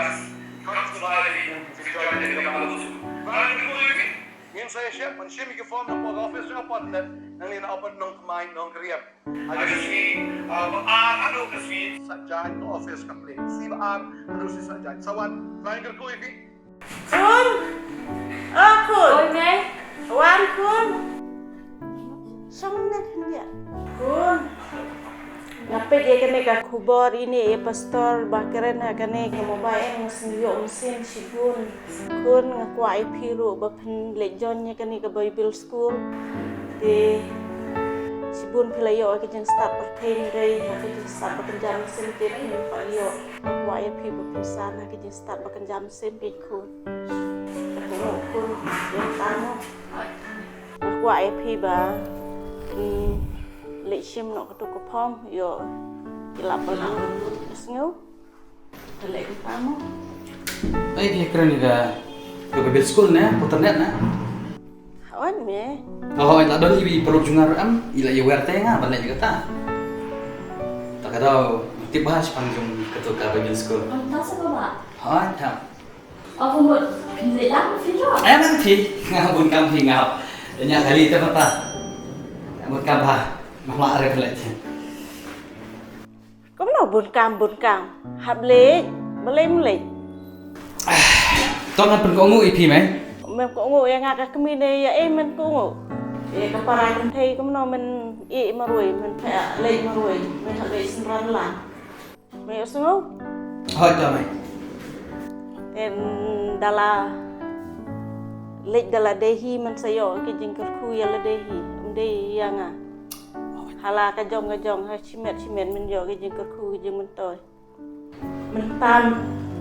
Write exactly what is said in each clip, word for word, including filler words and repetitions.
Coronavirus. Kham sngewbha ïa phi, phi join ïa kane ka kambah. Ngin sa ïa shim, ban shim ïa ki form na ka office jong ka Port Phillip, nangne na Upper Nongkmai, Nongkriam. Ha ka sngi, ah, ba ar haduh ka sngi Saitjaiñ ka office complete. Sngi ba ar haduh sngi Saitjaiñ. Sa wan, sa wan kyrkhu ïa phi. Khun! O khun! Oi, mei. Wan khun! Shong na khyndiat. Khun! Nga peit ïa kane ka khubor ine ïa pastor ba kren ha kane ka mobile, nga sngew ïoh mynsiem shibun. Khun, nga kwah ïa phi ruh ba phin leit join ïa kane ka Bible school. Te shibun phi la ïoh ïa ka jingstad pyrthei hynrei ha ka jingstad ba kynja mynsiem te phim pat ïoh. Nga kwah ïa phi ba phin san ha ka jingstad ba kynja mynsiem, keiñ khun. Ka khun, ïa ka mo. Nga kwah ïa phi ba, hmm, leit shim noh katu ka form, ïoh ki lap ba lut. Sngew? Ka leh kata mo. Ai, phi kren ïa ka, ka Bible school ne, internet ne. Hooid me. Hooid, la don i paralok jong nga ruh em, i la ïa wer te nga ban leit ïa kata. Ta ka daw tip bha shaphang jong katu ka Bible school. Ym ta sa ba ba. Hooid, ta. Ako mut phin leit lang phin jong. Em, em phi, nga bun kam phi nga. Ïa kali te mata. Bun kam bha. Nga ma are phin leit. Kumno bun kam, bun kam? Hap leit, balei ym leit? To ngan pynkohnguh ïa phi, mei. Mem kohnguh ïa nga ka kmie ne ïa ei men kohnguh? Ïa ka para kynthei kumno men ïeh marwei, men pha leit marwei, men hap leit synran lang. Mei ïohsngew? Hooid to, mei. Te da la leit da lade hi men sa ïoh ki jingkyrkhu ïa lade hi, ym dei ïa nga. Hala ka jong ka jong, ha shimet shimet men ïoh ki jingkyrkhu ki jingmyntoi. Mynta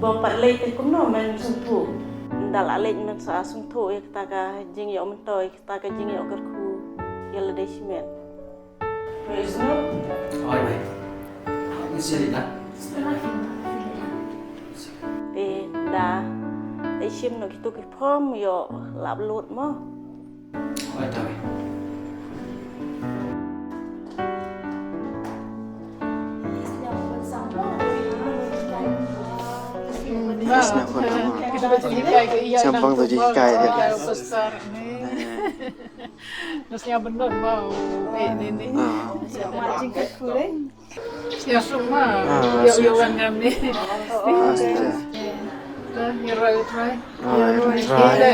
bym pat leit te kumno men sngewthuh. Ynda la leit men sa sngewthuh ïa kata ka jingïoh myntoi, kata ka jingïoh kyrkhu ïa lade shimet. Praise God. Oi, oi. Ngi sngewbha. Te da, te shim noh kitu ki form ïoh lap lut mo. Oi, ta oi. Sngewbha. Sngewbha to jinghikai. Nga sngewbha bynnud ba u eh ni ni. Ah. Sngewbha suk ma. Ah, ïoh, ïoh wan ngam ni. Ah, sngewbha. Dah, ïoh rai, rai. Ah, ïoh rai.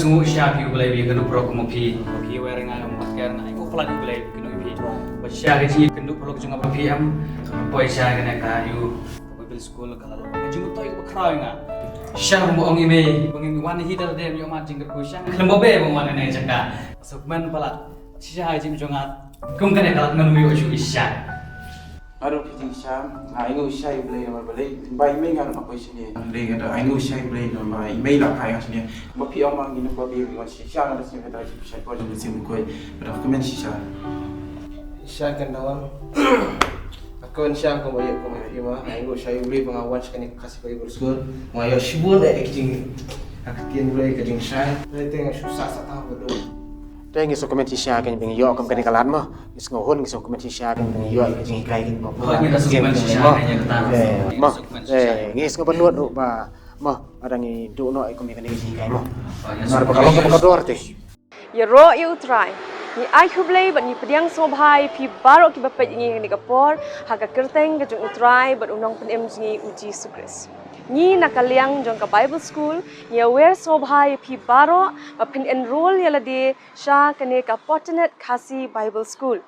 sngew shisha ïa phi U Blei ba ïakynduh paralok kum phi. Phi wei ring ai ym pat ker na ai ko plan U Blei kynduh ïa phi. Ba shisha ka jingkynduh paralok jong nga ba phi em. Poi shisha kane ka ïu. Ka Bible school ka la long ka jingmyntoi kaba khraw ïa nga. Shisha ba ong i mei ba ngin wan hi da lade ym ïoh mat jingkyrkhu shisha. Khlem ba be ba wan ne jaka. Sa kmen palat. Shisha ka jingmyntoi jong nga. Kum kane ka la kmen ym ïoh shuh shisha. Nga ruh phi jingshisha, nga ainguh shisha ïa U Blei namar balei pynban i mei nga ruh nga poi shane. Balei nga ruh ainguh shisha ïa U Blei namar i mei la phai nga shane. Ba phi ong ma ngi nang ba phi wan shisha nga da shisha ka dei shisha ko jong shisha ko. Ba da kmen shisha. Shisha kan dawan. Nga kmen shisha kum ba ïa kum ïa phi ma. Nga ainguh shisha ïa U Blei ba nga wan sha kane ka Khasi Bible School. Nga ïoh shibun eh ka jing. Ka ktien U Blei ka jingshai. Balei te nga shu sah sah tang ba dum. Te ngi sngewkmen shisha kein ba ngi ïoh kum kane ka lad mo. Ngi sngewhun ngi sngewkmen shisha kein ba ngi ïoh ka jinghikai kein ba pura. Ngi da sngewkmen shisha kein ïa kata. Eh, mo. Eh, ngi sngewbha nud ruh ba Mo, nga dang ïa duh noh ïa kum ïa kane ka jinghikai mo. Namar ba ka long kaba kordor te. Ïaroh ïa U Trai. Ngi ai khublei bad ngi pdiang sngewbha ïa phi baroh kiba peit ïa ngi ha kane ka por, ha ka kyrteng ka jong U Trai bad U Nongpynim jong ngi U Jisu Khrist. Ngi na ka liang jong ka Bible School, ngi ïawer sngewbha ïa phi baroh ba phin enroll ïa lade sha kane ka Fortinet Khasi Bible School.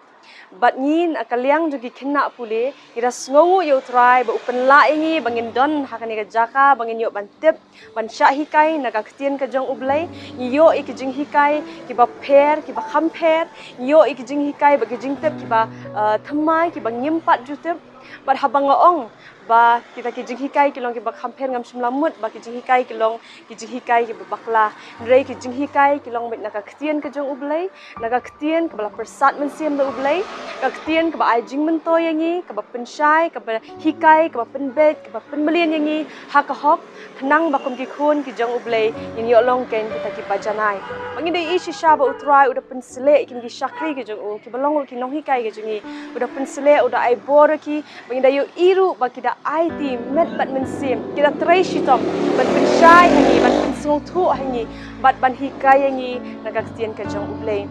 Bad ngi na ka liang jong ki khynnah pule, ngi da sngewnguh ïa U Trai ba u pynlah ïa ngi ba ngin don ha kane ka jaka ba ngin ïoh ban tip, ban shah hikai na ka ktien ka jong U Blei. Ngi ïoh ïa ki jinghikai kiba pher, kiba kham pher. Ngi ïoh ïa ki jinghikai bad ki jingtip kiba, eh, thymmai, kiba ngim pat ju tip. Bad haba nga ong ba kita ki jinghikai ki long kiba kham pher, ngam shym la mut ba ki jinghikai ki long ki jinghikai kiba bakla. Hynrei ki jinghikai ki long beit na ka ktien ka jong U Blei, na ka ktien kaba la pyrsad mynsiem da U Blei, ka ktien kaba ai jingmyntoi ïa ngi, kaba pynshai, kaba hikai, kaba pynbeit, kaba pynmlien ïa ngi ha ka hok, khnang ba kum ki khun ki jong U Blei ngin ïoh long kein kita kiba janai. Ba ngin da ïohi shisha ba U Trai u da pynsleh ïa kine ki shakri ki jong u, kiba long ruh ki nonghikai ki jong ngi. U da pynsleh, u da ai bor ïa ki, ba ngin da ïohi ruh ba ki da aiti met bad mynsiem, ki da trei shitom ban pynshai ha ngi, ban pynsngewthuh ha ngi bad ban hikai ïa ngi na ka ktien ka jong U Blei.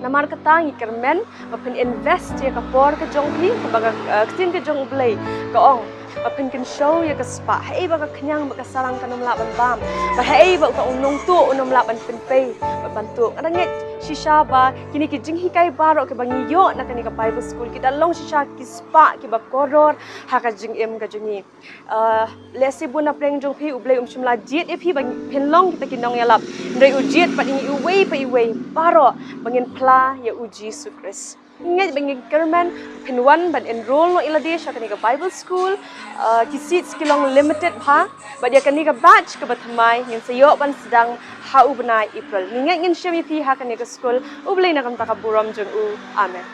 Namar kata ngi kyrmen ba phin invest ïa ka por ka jong phi, kaba ka, eh, ktien ka jong U Blei ka ong ba phin kynshew ïa ka spah. Haei ba ka khñiang bad ka sarang kan ym lah ban bam, bad haei ba uta u nongtuh un ym lah ban pynpei bad ban tuh. Nga da ngeit shisha ba kine ki jinghikai baroh kiba ngi ïoh na kane ka Bible School ki da long shisha ki spah kiba kordor ha ka jingim ka jong ngi. Ah, lehse bun na pdeng jong phi U Blei um shym la jied ïa phi ba phin long kita ki nongïalap. Hynrei u jied pat ïa ngi iwei pa iwei baroh ba ngin phla ïa U Jisu Khrist. Ngeit ba ngin kyrmen phin wan ban enroll noh ïa lade sha kane ka Bible School. Ah, ki seats ki long limited bha. Bad ïa kane ka batch kaba thymmai ngin sa ïoh ban sdang ha u bnai April. Ngi ngeit ngin shim ïa phi ha kane ka school. U Blei un ai ïa ka burom jong u. Amen.